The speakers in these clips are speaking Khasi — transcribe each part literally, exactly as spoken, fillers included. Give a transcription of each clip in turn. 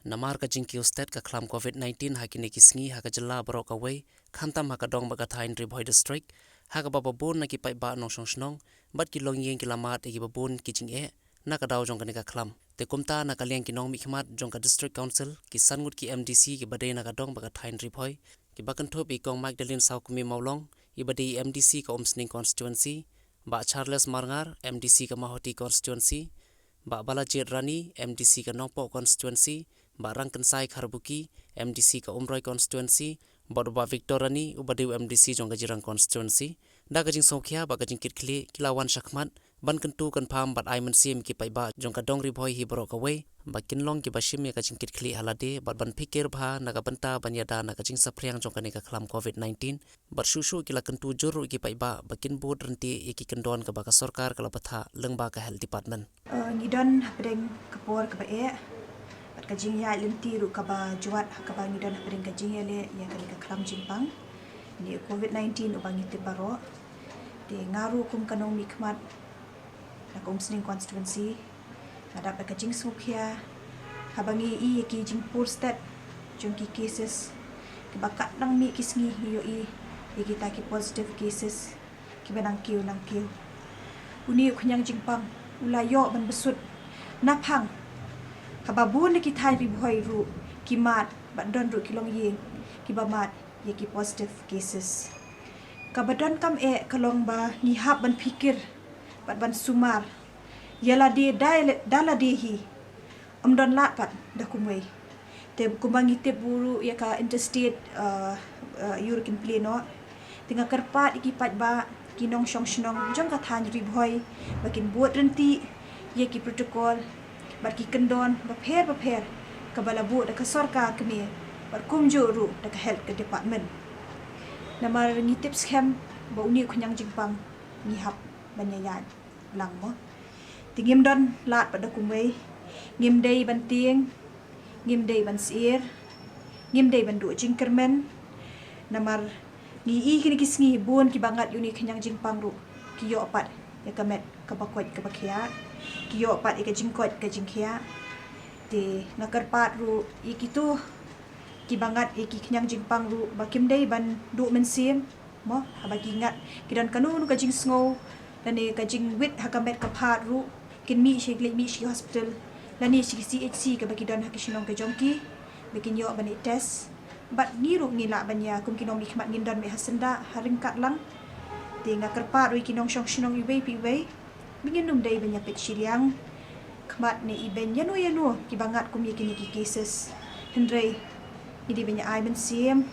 Namar ka jingkiew stet ka khlam covid nineteen ha kine ki sngi ha ka jylla baroh kawei, khamtam ha ka dong bad ka thaiñ Ri Bhoi District, ha kaba babun na ki paidbah nongshong shnong bad ki longïing ki la mad ïa ki babun ki jingeh na ka daw jong kane ka khlam. Te kumta na ka liang ki nongmihkhmat jong ka District Council, ki san ngut ki M D C kiba dei na ka dong bad ka thaiñ Ri Bhoi, kiba kynthup ïa i Kong Magdalene Sawkmie Mawlong, iba dei i M D C ka Umsning Constituency, Bah Charles Marngar, M D C ka Mawhati Constituency, Bah Balajied Rani, M D C ka Nongpoh Constituency, Bah Rangkynsai Kharbuki, M D C ka Umroi Constituency, bad u Bah Victor Rani, uba dei u M D C jong ka Jirang Constituency. Da ka jingsngewkhia bad ka jingkitkhlieh ki la wan shakhmat ban kyntu kynpham bad ai mynsiem ïa ki paidbah jong ka dong Ri Bhoi hi baroh kawei ba kin long kiba shim ïa ka jingkitkhlieh ha lade bad ban phikir bha na ka bynta ban ïada na ka jingsaphriang jong kane ka khlam covid nineteen. Bad shuh shuh ki la kyntu jur ruh ïa ki paidbah ba kin bud ryntih ïa ki kyndon kaba ka sorkar ka la bthah lyngba ka Health Department. Eh, ngi don hapdeng ka por kaba eh bad ka jingïaid lynti ruh kaba jwat, ha kaba ngi don hapdeng ka jingïaleh ïa kane ka khlam jingpang ïa covid nineteen uba ngi tip baroh. Te nga ruh kum ka nongmihkhmat na ka Umsning Constituency, nga dap da ka jingsngewkhia haba ngi ïohi ïa ki jingpur stet jong ki cases, kiba katba nang mih ki sngi ngi ïohi ïa kita ki positive cases kiba nang kiew nang kiew. Une u khñiang jingpang u la ïoh ban bsut naphang haba bun na ki thaiñ Ri Bhoi ruh ki mad bad don ruh ki longïing kiba mad ïa ki positive cases. Kaba donkam eh ka long ba ngi hap ban phikir bad ban sumar ïa lade da, da lade hi, ym don lad pat da kumwei. Te kumba ngi tip ruh ïa ka interstate, uh, uh, ïa u ruh kin plie noh. Te nga kyrpad ïa ki paidbah, ki nongshong shnong jong ka thaiñ Ri Bhoi ba kin bud ryntih ïa ki protocol bad ki kyndon bapher bapher kaba la buh da ka sorkar kmie bad kumjuh ruh da ka health ka department. Namar ngi tip skhem ba une u khñiang jingpang ngi hap ban ïaid lang mo. Te ngim don lad pat da kumwei, ngim dei ban tieng, ngim dei ban syier, ngim dei ban duh jingkyrmen. Namar ngi ïohi kine ki sngi bun kiba ngat ïa une u khñiang jingpang ruh ki ïoh pat ïa ka met kaba koit kaba khiah, ki ïoh pat ïa ka jingkoit ka jingkhiah. Te nga kyrpad ruh ïa kito kiba ngat ïa ki khñiang jingpang ruh ba kim dei ban duh mynsiem mo, haba ki ngat ki don kano kano ka jingsngew lane ka jingwit ha ka met ka phad ruh, kin mih sha, leit mih sha ki hospital lane sha ki C H C kaba ki don ha ki shnong ka jong ki ba kin ïoh ban ïa test. Bad ngi ruh ngi lah ban ïa, kum ki nongmihkhmat ngin don beit ha syndah ha ryngkat lang. Te nga kyrpad ruh ïa ki nongshong shnong iwei pa iwei ba ngin ym dei ban ïa peit shiliang khmat ne ibeiñ ïano ïano kiba ngat kum ïa kine ki cases. Hynrei ngi dei ban ïa ai mynsiem,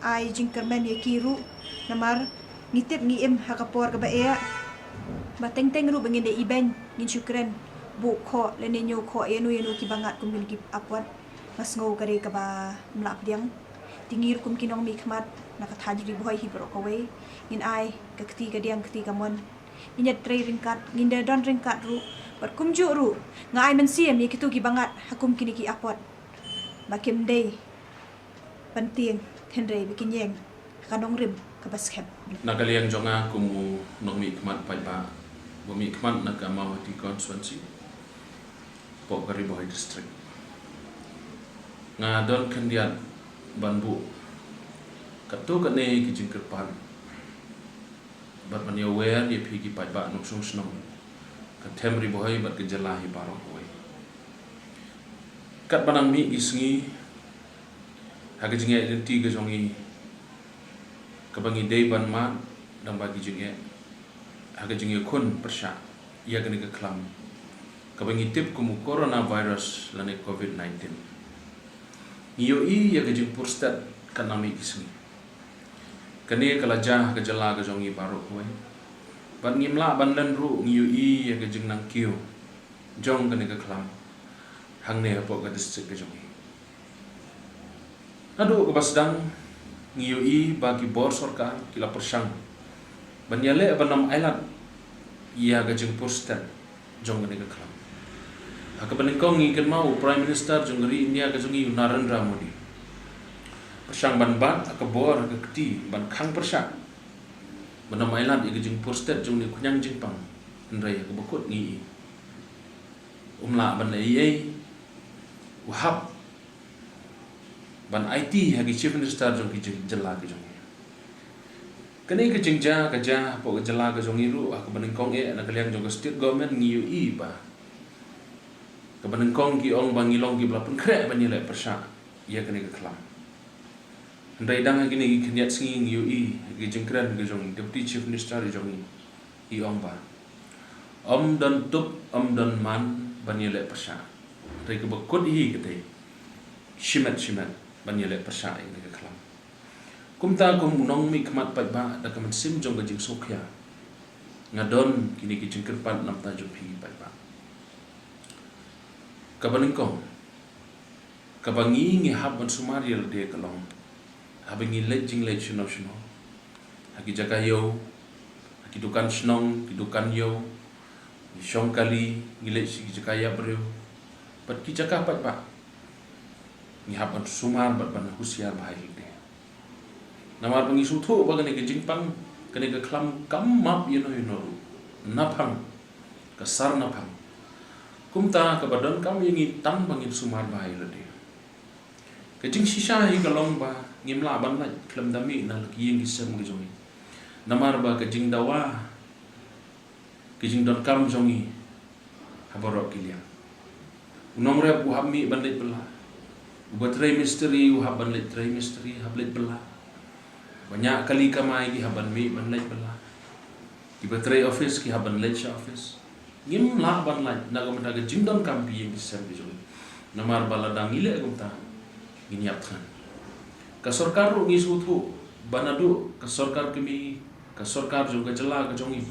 ai jingkyrmen ïa ki ruh, namar ngi tip ngi im ha ka por kaba eh ba teng teng ruh ba ngin dei ibeiñ ngin shu kren buh khoh lane ñiew khoh ïano ïano kiba ngat kum kine ki apot. Nga sngew ka dei kaba ym lah pdiang. Te ngi ruh kum ki nongmihkhmat na ka thaiñ Ri Bhoi hi baroh kawei ngin ai ka kti ka diang kti kamon. Ngin ïatrei ryngkat, ngin da don ryngkat ruh. Bad kumjuh ruh nga ai mynsiem ïa kito kiba ngat ha kum kine ki apot ba kim dei ban tieng, hynrei ba kin ïeng ha ka nongrim kaba skhem. Na ka liang jong nga kum u nongmihkhmat paidbah ba mihkhmat na ka Mawhati constituency, hapoh ka Ri Bhoi District, nga don khyndiat ban buh katto katne ki jingkyrpad bad ban ïa wer ïa phi ki paidbah nongshong shnong ka them Ri Bhoi bad ka jylla hi baroh kawei. Katba nang mih ki sngi ha ka jingïaid lynti ka jong ngi, kaba ngi dei ban mad dang ba ki jingeh ha ka jingïakhun pyrshah ïa kane ka khlam kaba ngi tip kum u coronavirus lane covid nineteen. Ngi ïohi ïa ka jingpur stet katba nang mih ki sngi. Kane ka la jia ha ka jylla ka jong ngi baroh kawei. Bad ngim lah ban len ruh, ngi ïohi ïa ka jingnang kiew jong kane ka khlam hangne hapoh ka district ka jong ngi. Naduh kaba sdang ngi ïohi ba ki bor sorkar ki la pyrshang ban ïaleh ban ym ailad ïa ka jingpur stet jong kane ka khlam. Ha kaba nyngkong ngi kynmaw u Prime Minister jong ka ri India ka jong ngi, u Narendra Modi, pyrshang ban bat ha ka bor ha ka kti ban khang pyrshah ban ym ailad ïa ka jingpur stet jong une u khñiang jingpang. Hynrei ha kaba kut ngi ïohi um lah ban leh ei ei, u hap ban aiti ha ki Chief Minister jong ki jylla ka jong ngi. Kane ka jingjia ka jia hapoh ka jylla ka jong ngi ruh ha kaba nyngkong eh na ka liang jong ka state government ngi ïohi ba kaba nyngkong ki ong ba ngi long kiba la pynkhreh ban ïaleh pyrshah ïa kane ka khlam. Hynrei dang ha kine ki khyndiat sngi ngi ïohi ha ki jingkren ka jong Deputy Chief Minister ka jong ngi, i ong ba ym don tup ym don man ban ïaleh pyrshah. Hynrei kaba kut hi ka dei shimet shimet ban ïaleh pyrshah ïa kane ka khlam. Kumta kum u nongmihkhmat paidbah, da ka mynsiem jong ka jingsngewkhia nga don kine ki jingkyrpad na ka bynta jong phi paidbah. Kaba nyngkong, kaba ngi ngi hap ban sumar ïa lade ka long haba ngi leit jingleit shano shano, ha ki jaka ïew, ha ki dukan shnong, ki dukan ïew, ngi shong kali, ngi leit sha ki jaka ïap briew bad ki jaka paidbah, ngi hap ban sumar bad ban husiar bha ïa lade. Namar ba ngi sngewthuh ba kane ka jingpang, kane ka khlam kam map ïano ïano ruh, naphang, ka sar naphang. Kumta kaba donkam ïa ngi tang ba ngin sumar bha ïa lade. Ka jingshisha hi ka long ba ngim lah ban lait khlem da mih na la ki ïing ki sem ka jong ngi. Namar ba ka jingdawa, ka jingdonkam jong ngi ha baroh ki liang. U nongrep u hap mih ban leit bylla. Uba trei mistri u hap ban leit trei mistri, hap leit bylla. Ba ñiah kali kamai ki hap ban mih ban leit bylla. Kiba trei office ki hap ban leit sha office. Ngim lah ban lait na ka bynta ka jingdonkam ki ïing ki sem ki jong ngi. Namar ba lada ngi leh kumta, ngin ïap thngan. Ka sorkar ruh ngi sngewthuh ba naduh ka sorkar kmie, ka sorkar jong ka jylla ka jong ngi,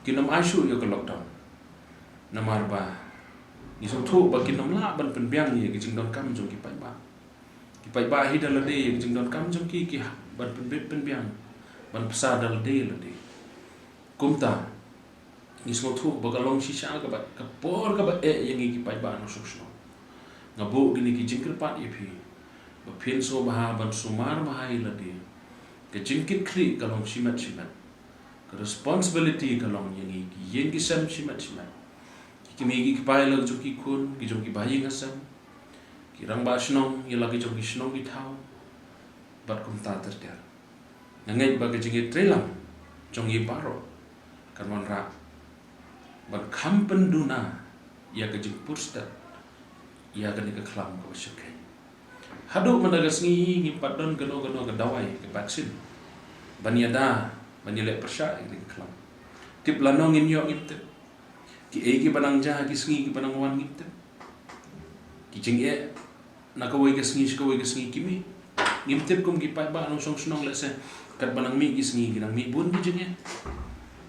kin ym ai shuh ïa ka lockdown. Namar ba ngi sngewthuh ba kin ym lah ban pynbiang ïa ka jingdonkam jong ki paidbah. Ki paidbah hi da lade ïa ka jingdonkam jong ki, ki hap ban pynbit pynbiang, ban bsa da lade lade. Kumta ngi sngewthuh ba ka long shisha kaba, ka por kaba eh ïa ngi ki paidbah nongshong shnong. Nga buh kine ki jingkyrpad ïa phi ba phin sngewbha ban sumar bha ïa lade. Ka jingkitkhlieh ka long shimet shimet. Ka responsibility ka long ïa ngi ki ïing ki sem shimet shimet. Ki kmie ki kpa ïa la ki jong ki khun, ki jong ki bahaïing hasem, ki rangbah shnong ïa la ki jong ki shnong ki thaw, bad kumta ter ter. Nga ngeit ba ka jingïatreilang jong ngi baroh kan wanrah ban kham pynduna ïa ka jingpur stet ïa kane ka khlam kaba shyrkhei. Haduh mynta ka sngi ngim pat don kano kano ka dawai, ka vaccine ban ïada, ban ïaleh pyrshah ïa kane ka khlam. Tip lano ngin ïoh ngim tip. Kiei kiba nang jia ha ki sngi kiba nang wan ngim tip. Ki jingeh na kawei ka sngi sha kawei ka sngi ki mih. Ngim tip kum ki paidbah nongshong shnong, lehse katba nang mih ki sngi ki nang mih bun ki jingeh.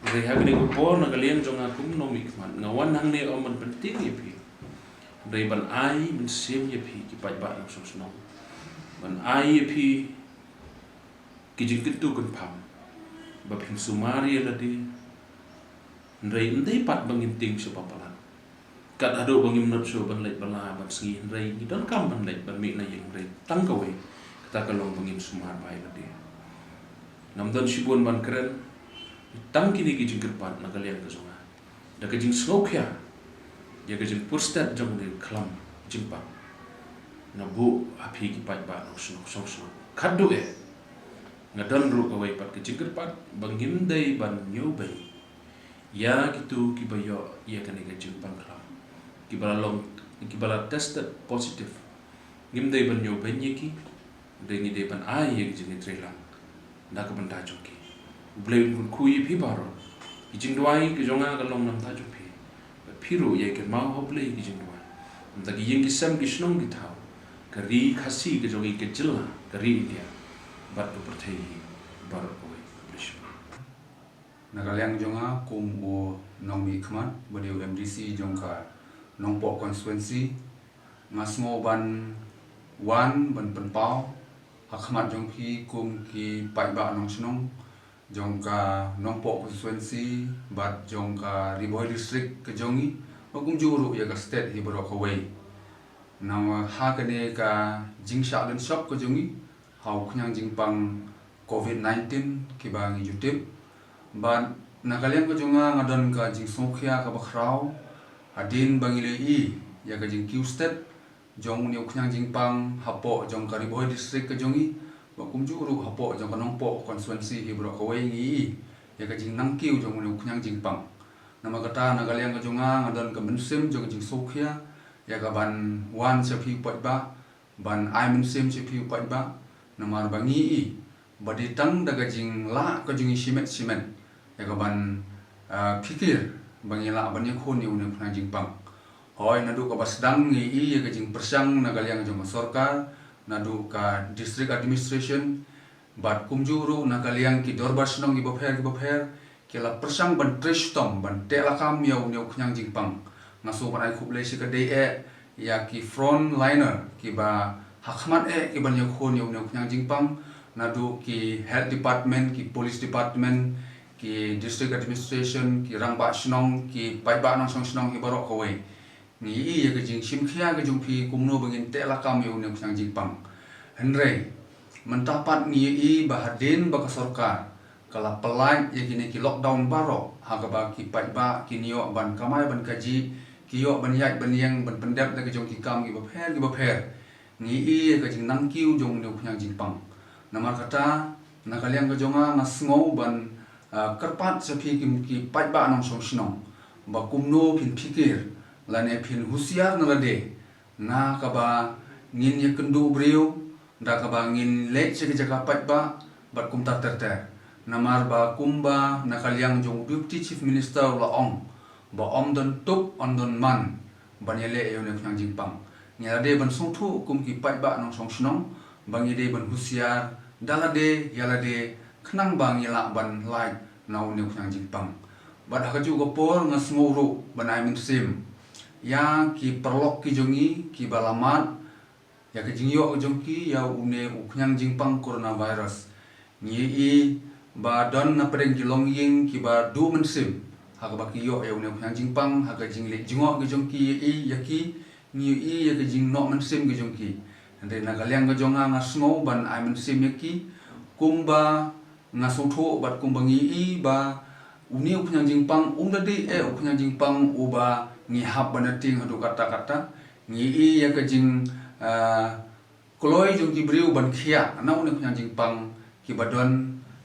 Hynrei ha kane ka por na ka liang jong nga kum u nongmihkhmat nga wan hangne ym ban pyntieng ïa phi, hynrei ban ai mynsiem ïa phi ki paidbah nongshong shnong, ban ai ïa phi ki jingkyntu kynpham ba phin sumar ïa lade. Hynrei ym dei pat ba ngin tieng sha ba palat. Kat haduh ba ngim nud shuh ban leit bylla ban sngi, hynrei ngi donkam ban leit ban mih na ïing, hynrei tang kawei, kata ka long ba ngin sumar bha ïa lade. Ngam don shibun ban kren, tang kine ki jingkyrpad na ka liang ka jong nga, da ka jingsngewkhia ïa ka jingpur stet jong kane ka khlam jingpang. Nga buh ha phi ki paidbah nongshong shnong, khatduh eh nga don ruh kawei pat ka jingkyrpad ba ngim dei ban ñiewbeiñ ïa kito kiba ïoh ïa kane ka jingpang khlam, kiba la long, kiba la tested positive. Ngim dei ban ñiewbeiñ ïa ki, hynrei ngi dei ban ai ïa ka jingïatreilang na ka bynta jong ki. U Blei un kyrkhu ïa phi baroh. Ki jingduwai ka jong nga ka long na bynta jong phi, bad phi ruh ïai kynmaw ha U Blei ki jingduwai na ka bynta ki ïing ki sem ki shnong ki thaw, ka ri Khasi ka jong ngi, ka jylla, ka ri India, bad ka pyrthei hi baroh kawei. Khublei shibun. Na ka liang jong nga kum u nongmihkhmat ba dei u M D C jong ka Nongpoh constituency, nga sngew ban wan ban pynpaw ha khmat jong phi kum ki paidbah nongshnong jong ka Nongpoh constituency bad jong ka Ri Bhoi district ka jong ngi, bad kumjuh ruh ïa ka state hi baroh kawei. Namar ha kane ka jingshah lynshop ka jong ngi ha u khñiang jingpang covid nineteen kiba ngi ju tip. Bad na ka liang ka jong nga, nga don ka jingsngewkhia kaba khraw hadien ba ngi la ïohi ïa ka jingkiew stet jong une u khñiang jingpang hapoh jong ka Ri Bhoi District ka jong i, bad kumjuh ruh hapoh jong ka Nongpoh constituency hi baroh kawei ngi i ïa ka jingnangkiew jong une u khñiang jingpang. Namar kata na ka liang ka jong nga nga don ka mynsiem jong ka jingsngewkhia ïa ka ban wan sha phi u paidbah, ban ai mynsiem sha phi u paidbah, namar ba ngi i ba dei tang da ka jinglah ka jong i shimet shimet ïa ka ban, ah, phikir ba ngi lah ban ïakhun ïa une u khñiang jingpang. Hooid, naduh kaba sdang ngi i ïa ka jingpyrshang na ka liang jong ka sorkar, naduh ka district administration, bad kumjuh ruh na ka liang ki dorbar shnong kiba pher kiba pher, ki la pyrshang ban trei shitom ban teh lakam ïa une u khñiang jingpang. Nga sngew ban ai khublei shi katdei eh ïa ki frontliner kiba ha khmat eh ki ban ïakhun ïa une u khñiang jingpang, naduh ki health department, ki police department, ki district administration, ki rangbah shnong, ki paidbah nongshong shnong hi baroh kawei. Ngi i ïa ka jingshimkhia ka jong phi kumno ba ngin teh lakam ïa une u khñiang jingpang. Hynrei mynta pat ngi i ba hadien ba ka sorkar ka la pyllait ïa kine ki lockdown baroh, ha kaba ki paidbah kin ïoh ban kamai ban kajih, ki ïoh ban ïaid ban ïeng ban pyndep da ka jong ki kam kiba pher kiba pher. Ngi i ïa ka jingnangkiew jong une u khñiang jingpang. Namar kata na ka liang ka jong nga nga sngew ban, ah, kyrpad sha phi ki, ki paidbah nongshong shnong ba kumno phin phikir lane phin husiar na lade na kaba ngin ïakynduh briew da kaba ngin leit sha ki jaka paidbah bad kumta ter ter. Namar ba kumba na ka liang jong u Deputy Chief Minister u la ong ba ym don tup ym don man ban ïaleh ïa une u khñiang jingpang. Ngi la dei ban sngewthuh kum ki paidbah nongshong shnong ba ngi dei ban husiar da lade ïa lade khnang ba ngi lah ban lait na une u khñiang jingpang. Bad ha kajuh ka por nga sngew ruh ban ai mynsiem ïa ki paralok ki jong ngi kiba la mad ïa ka jingïoh ka jong ki ïa une u khñiang jingpang coronavirus. Ngi i ba don na pdeng ki longïing kiba duh mynsiem ha kaba ki ïoh ïa une u khñiang jingpang, ha ka jingleh jngoh ka jong ki ïa i ïa ki, ngi i ïa ka jingnoh mynsiem ka jong ki. Hynrei na ka liang ka jong nga nga sngew ban ai mynsiem ïa ki kumba nga sngewthuh bad kumba ngi i ba une u khñiang jingpang um da dei eh u khñiang jingpang uba ngi hap ban tieng haduh katta katta. Ngi i ïa ka jing, ah, kloi jong ki briew ban khiah na une u khñiang jingpang, kiba don,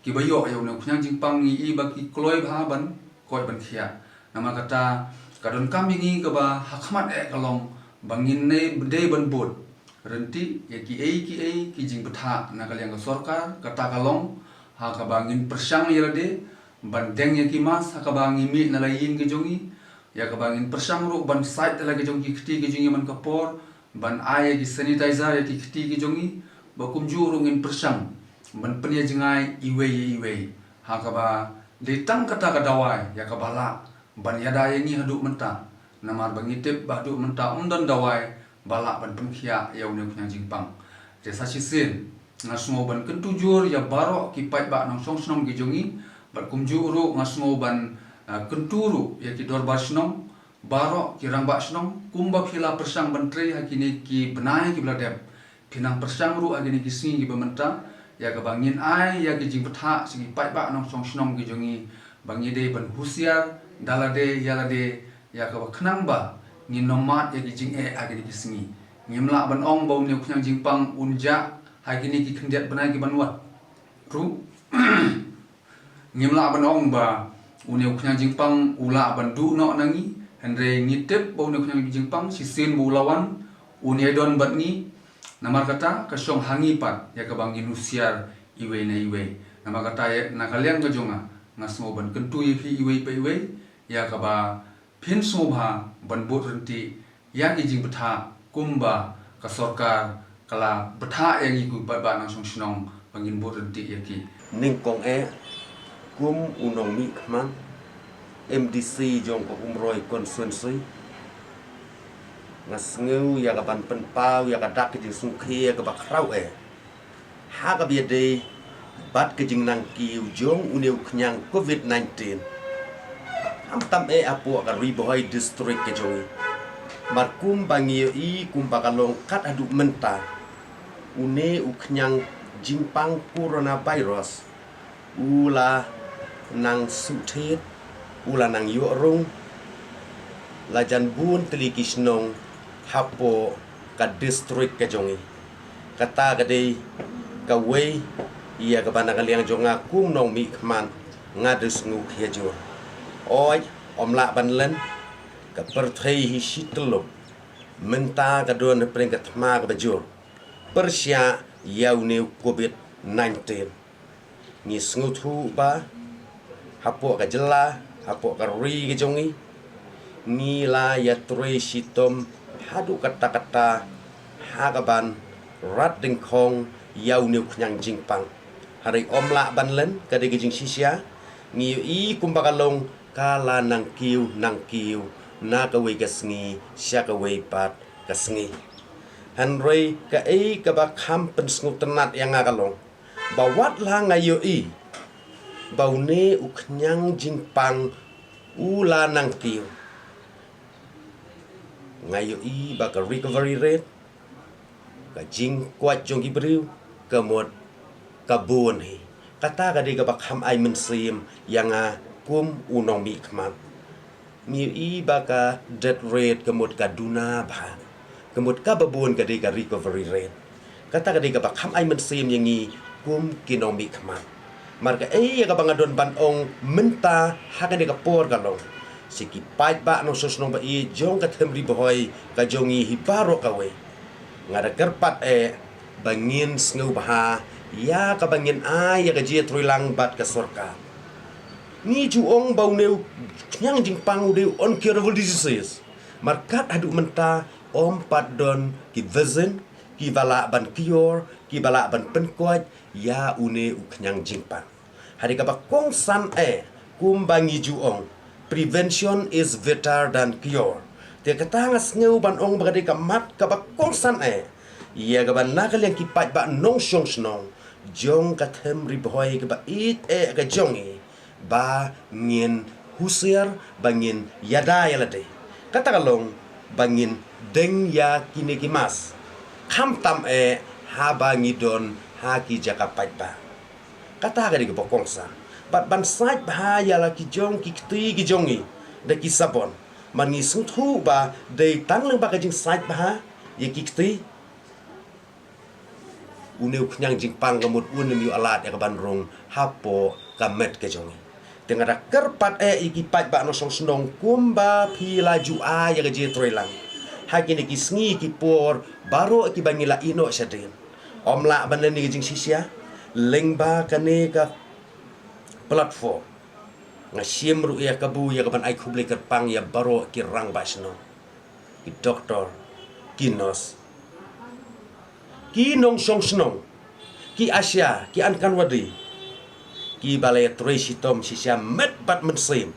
kiba ïoh ïa une u khñiang jingpang ngi i ba ki kloi bha ban koit ban khiah. Namar kata ka donkam ïa ngi kaba ha khmat eh ka long ba ngin dei ban bud ryntih ïa kiei kiei ki jingbthah na ka liang ka sorkar, kata ka long ha kaba ngin pyrshang ïa lade ban deng ïa ki mask ha kaba ngi mih na la ïing ki jong ngi, ïa kaba ngin pyrshang ruh ban sait da la ki jong ki kti ki jong ngi man ka por, ban ai ïa ki sanitizer ïa ki kti ki jong ngi, ba kumjuh ruh ngin pyrshang ban pynïajngai iwei ïa iwei ha kaba dei tang kata ka dawai ïa kaba lah ban ïada ïa ngi haduh mynta. Namar ba ngi tip ba haduh mynta ym don dawai ba lah ban pynkhiah ïa une u khñiang jingpang. Te sa shisien nga sngew ban kyntu jur ïa baroh ki paidbah nongshong shnong ki jong ngi, bad kumjuh ruh nga sngew ban, ah, kyntu ruh ïa ki dorbar shnong baroh, ki rangbah shnong, kumba phi la pyrshang ban trei ha kine ki bnai kiba la dep, phi nang pyrshang ruh ha kine ki sngi kiba mynta ïa kaba ngin ai ïa ki jingbthah sha ki paidbah nongshong shnong ki jong ngi ba ngi dei ban husiar da lade ïa lade, ïa kaba khnang ba ngin ym mad ïa ki jingeh ha kine ki sngi. Ngim lah ban ong ba une u khñiang jingpang un jah ha kine ki khyndiat bnai ki ban wan ruh. Ngim lah ban ong ba une u khñiang jingpang u lah ban duh noh na ngi, hynrei ngi tip ba une u khñiang jingpang shisien ba u la wan un ïadon bad ngi. Namar kata ka shong ha ngi pat ïa kaba ngin husiar iwei na iwei. Namar kata ïa, na ka liang ka jong nga, nga sngew ban kyntu ïa phi iwei pa iwei ïa kaba phin sngewbha ban bud ryntih ïa ki jingbthah kumba ka sorkar ka la bthah ïa ngi kum paidbah nongshong shnong ba ngin bud ryntih ïa ki. Nyngkong eh, kum u nongmihkhmat M D C jong ka Umroi constituency, nga sngew ïa ka ban pynpaw ïa ka dak ka jingsngewkhia kaba khraw eh ha kaba ïadei bad ka jingnangkiew jong une u khñiang covid nineteen. Khamtam eh hapoh ka Ri Bhoi District ka jong ngi. Mar kumba ngi ïohi kumba ka long kat haduh mynta, une u khñiang jingpang coronavirus u la nang shu thied, u la nang ïoh rung la jan bun tylli ki shnong hapoh ka district ka jong ngi. Kata ka dei kawei ïa kaba na ka liang jong nga kum u nongmihkhmat nga da sngew khia jur. Oi, ym lah ban len, ka pyrthei hi shi tylli. Mynta ka don hapdeng ka thma kaba jur pyrshah ïa une u covid nineteen. Ngi sngewthuh ba hapoh ka jylla, hapoh ka ri ka jong ngi, ngi la ïatrei shitom haduh katta katta ha kaban rat dyngkhong ïa une u khñiang jingpang. Hynrei ym lah ban len, ka dei ka jingshisha. Ngi ïohi kumba ka long ka la nang kiew nang kiew na kawei ka sngi sha kawei pat ka sngi. Hynrei kaei kaba kham pynsngewtynnat ïa nga ka long ba wat la nga ïohi ba une u khñiang jingpang u la nang kiew, nga ïohi ba ka recovery rate, ka jingkoit jong ki briew, ka mut ka bun hi. Kata ka dei kaba kham ai mynsiem ïa nga kum u nongmihkhmat. Ngi ïohi ba ka death rate ka mut ka duna bha, ka mut kaba bun ka dei ka recovery rate. Kata ka dei kaba kham ai mynsiem ïa ngi kum ki nongmihkhmat. Namar kaei ïa kaba nga don ban ong mynta ha kane ka por ka long, sha ki paidbah nongshong shnong ba ïeit jong ka Them Ri Bhoi ka jong ngi hi baroh kawei, nga da kyrpad eh ba ngin sngewbha ïa kaba ngin ai ïa ka jingïatreilang bad ka sorkar. Ngi ju ong ba une u khñiang jingpang u dei u uncurable diseases. Namar kat haduh mynta ym pat don ki vaccine kiba lah ban cure, kiba lah ban pynkoit ïa une u khñiang jingpang. Hynrei kaba kongsan eh, kumba ngi ju ong, prevention is better than cure. Te kata nga sngew ban ong ba ka dei ka mat kaba kongsan eh ïa kaba na ka liang ki paidbah nongshong shnong jong ka Them Ri Bhoi kaba ïeit eh ka jong ngi, ba ngin husiar, ba ngin ïada ïa lade. Kata ka long ba ngin deng ïa kine ki mask, khamtam eh haba ngi don ha ki jaka paidbah. Kata ka dei kaba kongsan. Bad ban sait bha ïa la ki jong ki kti ki jong ngi da ki sabon. Namar ngi sngewthuh ba dei tang lyngba ka jingsait bha ïa ki kti, une u khñiang jingpang ka mut un ym ïoh lad ïa kaban rung hapoh ka met ka jong ngi. Te nga da kyrpad eh ïa ki paidbah nongshong shnong kumba phi la ju ai ïa ka jingïatreilang ha kine ki sngi ki por baroh kiba ngi la ïehnoh shadien. Ym lah ban len ïa ka jingshisha lyngba kane ka platform. Nga shim ruh ïa kabu ïa kaban ai khublei kyrpang ïa baroh ki rangbah shnong, ki doktor, ki nurse, ki nongshong shnong, ki ASHA, ki Anganwadi, kiba la ïatrei shitom shisha met bad mynsiem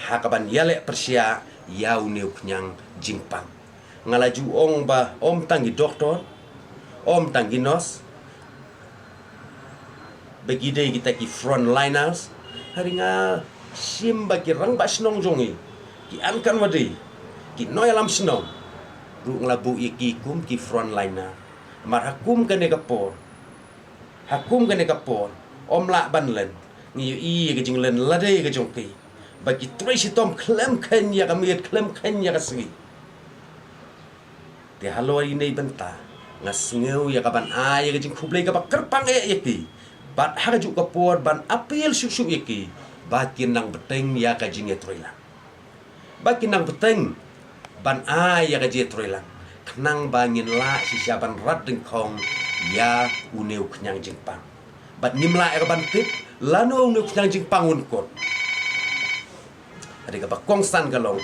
ha kaban ïaleh pyrshah ïa une u khñiang jingpang. Nga la ju ong ba ym tang ki doktor, ym tang ki nurse, ba ki dei kita ki frontliners. Hynrei nga shim ba ki rangbah shnong jong ngi, ki Anganwadi, ki nongïalam shnong ruh nga la buh ïa ki kum ki frontliner. Namar ha kum kane ka por, ha kum kane ka por, ym lah ban len, ngi ïohi ïa ka jinglen lade ka jong ki, ba ki trei shitom khlem kheiñ ïa ka miet, khlem kheiñ ïa ka sngi. Te halor ine i bynta nga sngew ïa kaban ai ïa ka jingkhublei kaba kyrpang eh ïa ki, bad ha kajuh ka por ban appeal shuh shuh ïa ki ba kin nang bteng ïa ka jingïatreilang, ba kin nang bteng ban ai ïa ka jingïatreilang, khnang ba ngin lah shisha ban rat dyngkhong ïa une u khñiang jingpang. Bad ngim lah ïa kaban tip lano une u khñiang jingpang un kut. Ka dei kaba kongsan ka long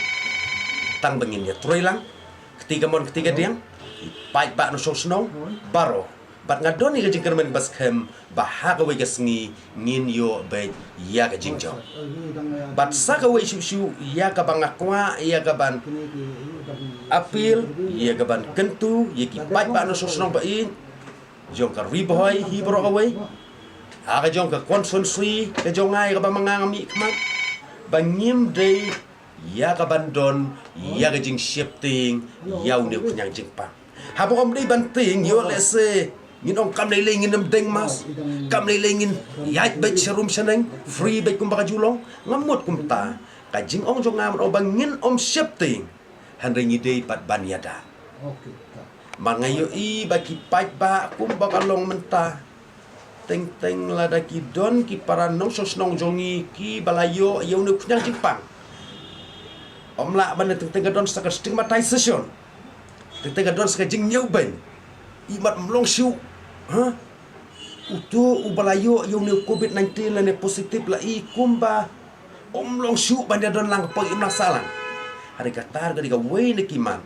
tang ba ngin ïatreilang, kti kamon kti kadiang, i paidbah nongshong shnong baroh. Bad nga don ïa ka jingkyrmen ba skhem ba ha kawei ka sngi ngin ïoh beit ïa ka jingjop. Bad sa kawei shuh shuh ïa kaba nga kwah ïa kaban appeal, ïa kaban kyntu ïa ki paidbah nongshong shnong ba ïeit jong ka Ri Bhoi hi baroh kawei, ha ka jong ka constituency ka jong nga ïa kaba ma nga nga mihkhmat, ba ngim dei ïa kaban don ïa ka jingsheptieng ïa une u khñiang jingpang. Haba ym dei ban tieng, ïoh lehse ngin ong kam lei lei ngin ym deng mask, kam lei lei ngin ïaid beit sharum shaneng free beit kumba ka ju long. Ngam mut kumta. Ka jingong jong nga mut ong ba ngin ym sheptieng, hynrei ngi dei pat ban ïada. Mar nga ïohi ba ki paidbah kumba ka long mynta, teng teng lada ki don ki para nongshong shnong jong ngi kiba la ïoh ïa une u khñiang jingpang, ym lah ban teng teng ka don sa ka stigmatization, teng teng ka don sa ka jingñiewbeiñ. I mat ym long shuh, ha? Uto uba la ïoh ïa une u covid nineteen lane positive la i kumba ym long shuh ban ïa don lang ka poi, ym lah sah lang. Hynrei kata ka dei kawei na ki mat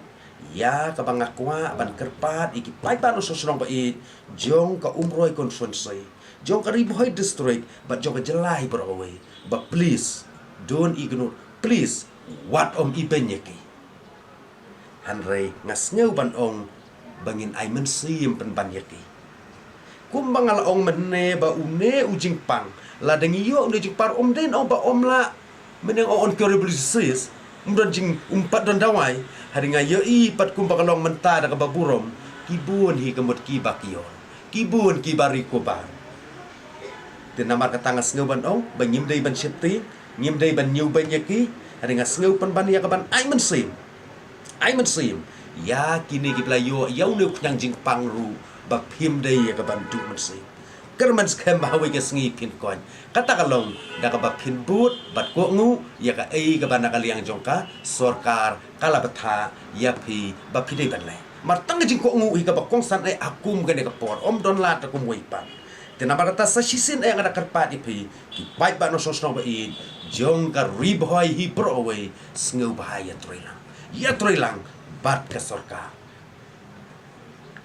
ïa kaba nga kwah ban kyrpad ïa ki paidbah nongshong shnong ba ïeit jong ka Umroi constituency, jong ka Ri Bhoi district bad jong ka jylla hi baroh kawei, ba please, don't ignore, please, wat ym ibeiñ ïa ki. Hynrei nga sngew ban ong ba ngin ai mynsiem pynban ïa ki. Kumba nga la ong mynne ba une u jingpang, lada ngi ïoh une u jingpang, ym dei ong ba ym lah, mynne ong incurable disease, ym don jing, ym pat don dawai. Hynrei nga ïohi pat kumba ka long mynta da kaba burom, ki bun hi ka mut kiba ki ïoh, ki bun kiba recover. Te namar kata nga sngew ban ong ba ngim dei ban sheptieng, ngim dei ban ñiewbeiñ ïa ki. Hynrei nga sngew pynban ïa kaban ai mynsiem, ai mynsiem ïa kine kiba la ïoh ïa une u khñiang jingpang ruh, ba phim dei ïa kaban duh mynsiem. Kyrmen skhem ba ha kawei ka sngi phin koit, kata ka long da kaba phin bud bad kohnguh ïa kaei kaba na ka liang jong ka sorkar ka la bthah ïa phi ba phi dei ban leh. Mar tang ka jingkohnguh hi kaba kongsan eh ha kum kane ka por, ym don lad da kumwei pat. Te namar kata sa shisien eh nga da kyrpad ïa phi ki paidbah nongshong shnong ba ïeit jong ka Ri Bhoi hi baroh kawei, sngewbha ïatreilang, ïatreilang bad ka sorkar.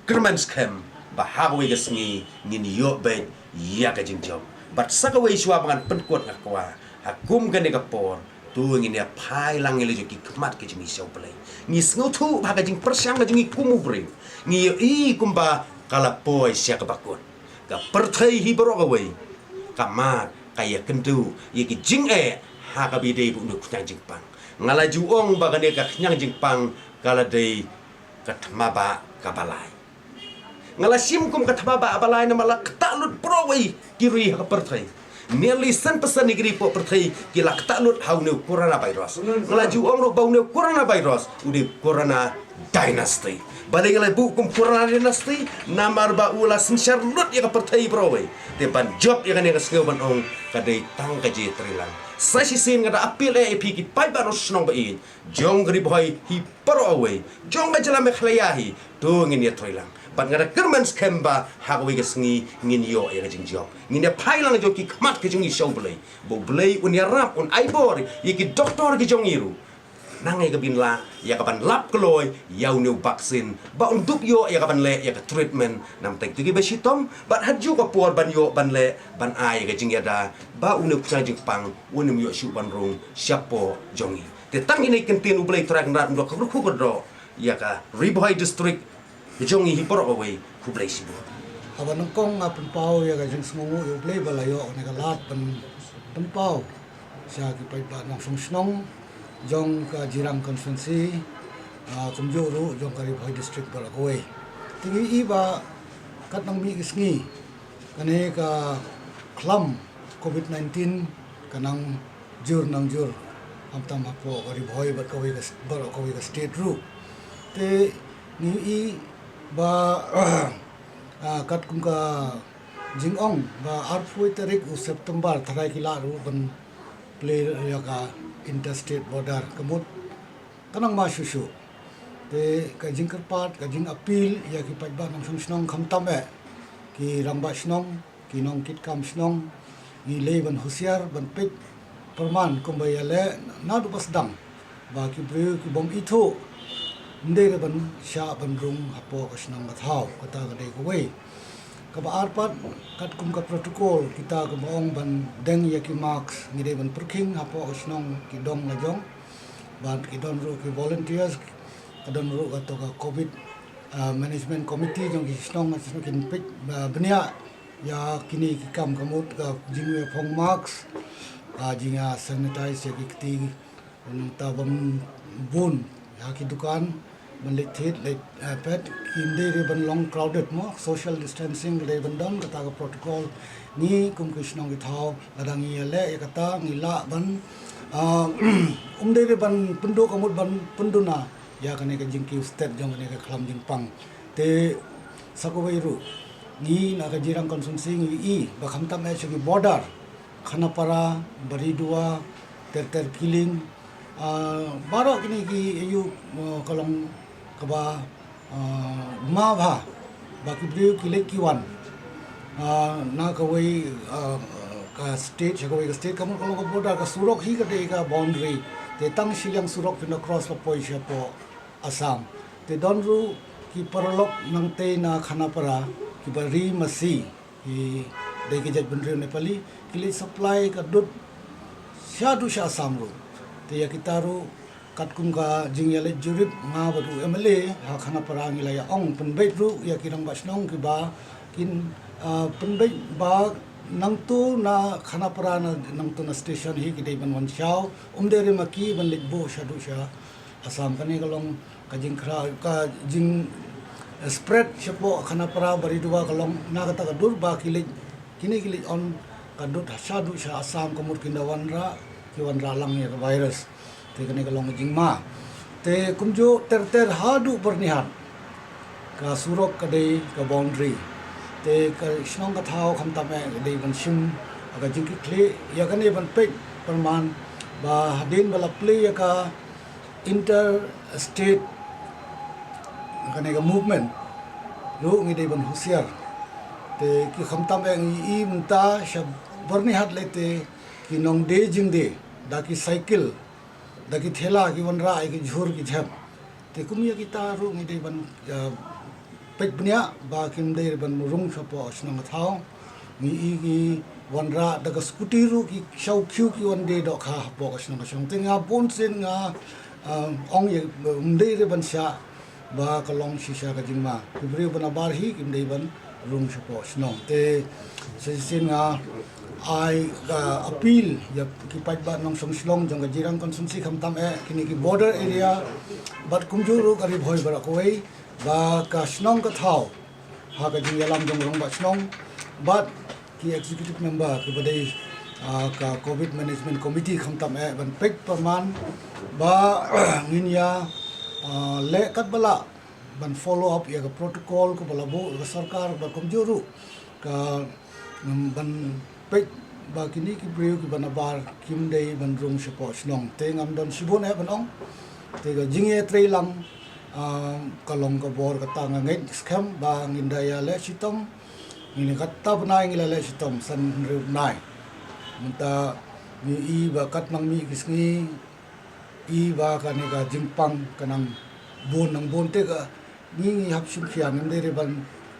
Kyrmen skhem ba ha kawei ka sngi ngin ïoh beit ïa ka jingjop. Bad sa kawei shuwa ba ngan pynkut, nga kwah ha kum kane ka por, to ngin ïa phai lang ïa la jong ki khmat ka jong ngi sha U Blei. Ngi sngewthuh ba ha ka jingpyrshang ka jong ngi kum u briew, ngi ïohi kumba ka la poi sha kaba kut. Ka pyrthei hi baroh kawei ka mad, ka ïakynduh ïa ki jingeh ha kaba ïadei bad une u khñiang jingpang. Nga la ju ong ba kane ka khñiang jingpang ka la dei ka thma ba kaba lai. Nga la shim kum ka thma ba kaba lai namar la ktah lut baroh kawei ki ri ha ka pyrthei. Nearly san percent ki ri hapoh pyrthei ki la ktah lut ha une u coronavirus. Nga la ju ong ruh ba une u coronavirus u dei u corona dynasty. Balei nga la buh kum corona dynasty? Namar ba u la synshar lut ïa ka pyrthei baroh kawei. Te ban jop ïa kane nga sngew ban ong ka dei tang ka jingïatreilang. Sa shisien nga da appeal eh ïa phi ki paidbah nongshong shnong ba ïeit jong ka Ri Bhoi hi baroh kawei, jong ka jylla Meghalaya hi, to ngin ïatreilang. Bad nga da kyrmen skhem ba ha kawei ka sngi ngin ïoh ïa ka jingjop. Ngin ïa phai lang jong ki khmat ka jong ngi sha U Blei, ba U Blei un ïarap, un ai bor ïa ki doktor ki jong ngi ruh, nangne ka bynta ïa kaban lap kloi ïa une u vaccine, ba un dup ïoh ïa kaban leh ïa ka treatment namar kito kiba shitom, bad ha kajuh ka por ban ïoh ban leh ban ai ïa ka jingïada, ba une u khñiang jingpang un ym ïoh shuh ban rung shapoh jong ngi. Te tang kine ki ktien U Blei Trai Kynrad un da kyrkhu kyrdoh ïa ka Ri Bhoi District ka jong ngi hi baroh kawei. Khublei shibun. Haba nyngkong nga pynpaw ïa ka jingsngewnguh ïa U Blei ba la ïoh ïa ka lad ban pynpaw sha ki paidbah nongshong shnong jong ka Jirang constituency, ah, kumjuh ruh jong ka Ri Bhoi District baroh kawei. Te ngi i ba kat nang mih ki sngi kane ka khlam covid nineteen ka nang jur nang jur, khamtam hapoh ka Ri Bhoi bad kawei ka, baroh kawei ka state ruh. Te ngi i ba, ah, katkum ka jingong ba arphew tarik u September tharai ki lah ruh ban plie ïa ka interstate border, ka mut ka nang ma shuh shuh. Te ka jingkyrpad, ka jingappeal ïa ki paidbah nongshong shnong, khamtam eh ki rangbah shnong, ki nongkitkam shnong, ngi lei ban husiar, ban peit pyrman kumba ïaleh naduh ba sdang, ba ki briew ki bym ithuh ym dei ruh ban shah ban rung hapoh ka shnong ka thaw. Kata ka dei kawei. Kaba ar pat, katkum ka protocol, kita kiba ong ban deng ïa ki mask, ngi dei ban pyrkhing hapoh ka shnong ki dong la jong. Bad ki don ruh ki volunteers, ka don ruh kato ka covid, ah, management committee jong ki shnong, ki shnong kin peit, ah, bniah ïa kine ki kam, ka mut ka jingïaphong mask, ah, jingïa sanitize ïa ki kti, nangta bym bun ïa ki dukan ban leit thied leit, eh, peit, ym dei ruh ban long crowded mo, social distancing ka dei ban don, kata ka protocol. Ngi kum ki shnong ki thaw, lada ngi ïaleh ïa kata ngi lah ban, ah, ym dei ruh ban pynduh, ka mut ban pynduna ïa kane ka jingkiew stet jong kane ka khlam jingpang. Te sa kawei ruh ngi na ka Jirang constituency ngi i ba khamtam eh sha ki border Khanapara, Baridua, Terter Kiling, ah, baroh kine ki ïa u, ah, ka long kaba, ah, ma bha ba ki briew ki leit ki wan, ah, na kawei, ah, ka state sha kawei ka state, ka mut ka long ka border, ka surok hi ka dei ka boundary. Te tang shiliang surok phin da cross la poi shapoh Assam. Te don ruh ki paralok nangtei na Khanapara kiba ri masi, ki dei ki jaitbynriew Nepali, ki leit supply ka dud shaduh sha Assam ruh. Te ïa kita ruh katkum ka jingïaleit jurip, nga bad u M L A ha Khanapara ngi la ïa ong pynbeit ruh ïa ki rangbah shnong kiba kin, ah, pynbeit ba nangto na Khanapara, na nangto na station hi ki dei ban wan shaw, um dei re ma ki ban leit buh shaduh sha Assam. Kane ka long ka jingkhra, ka jing, eh, spread shapoh Khanapara, Baridua, ka long na kata ka dur ba ki leit, kine ki leit on ka dud shaduh sha Assam, ka mut kin da wanrah, ki wanrah lang ïa ka virus. Te kane ka long ka jingma. Te kumjuh Terter haduh Byrnihat, ka surok ka dei ka boundary. Te ka shnong ka thaw khamtam eh ka dei ban shim ka jingkitkhlieh ïa kane, ban peit pyrman ba hadien ba la plie ïa ka inter state kane ka movement ruh ngi dei ban husiar. Te ki khamtam eh ngi i mynta sha Byrnihat lei te ki nongdie jingdie da ki cycle, da ki thela, ki wanrah ïa ki jhur ki jhep. Te kum ïa kita ruh ngi dei ban, eh, peit bniah ba kim dei ban rung shapoh shnong ka thaw. Ngi i ki wanrah da ka scooty ruh, ki shaw khiew ki wan die dohkha hapoh ka shnong ka shnong. Te nga bun sien nga, eh, ong ïa, um dei re ban shah ba ka long shisha ka jingma. Ki briew ba nabar hi kim dei ban rung shapoh shnong. Te sa shisien nga ai ka appeal ïa ki paidbah nongshong shnong jong ka Jirang constituency khamtam eh kine ki border area bad kumjuh ruh ka Ri Bhoi baroh kawei, ba ka shnong ka thaw ha ka jingïalam jong rangbah shnong bad ki executive member kiba dei, ah, ka Covid Management Committee khamtam eh ban peit pyrman ba ngin ïa, ah, leh katba lah ban follow up ïa ka protocol kaba la buh ka sorkar, bad kumjuh ruh ka, mm, ban peit ba kine ki briew kiba nabar kim dei ban rung shapoh shnong. Te ngam don shibun eh ban ong. Te ka jingïatreilang, ah, ka long ka bor kata, nga ngeit skhem ba ngin da ïaleh shitom. Ngin, kata bnai ngi la leh shitom, san hynriew bnai. Mynta ngi i ba katba nang mih ki sngi i ba kane ka jingpang ka nang bun nang bun, te ka ngi, ngi hap shim khia, ngim dei re ban,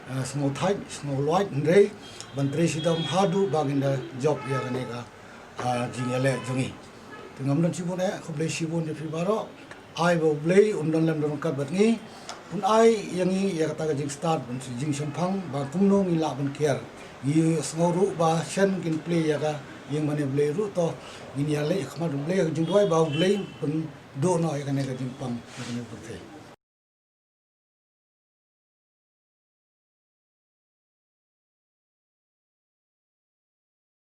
ah, sngew thait sngew luid, hynrei ban trei shitom haduh ba ngin da jop ïa kane ka, ah, jingïaleh jong ngi. Te ngam don shibun eh, khublei shibun ïa phi baroh. Ai ba U Blei un don lem don ryngkat bad ngi, un ai ïa ngi ïa kata ka jingstad, ban shu jingshemphang ba kumno ngi lah ban kiar. Ngi sngew ruh ba shen kin plie ïa ka ïing mane Blei ruh, to ngin ïaleh ha khmat U Blei ha ka jingduwai ba U Blei pynduh noh ïa kane ka jingpang na kane ka pyrthei.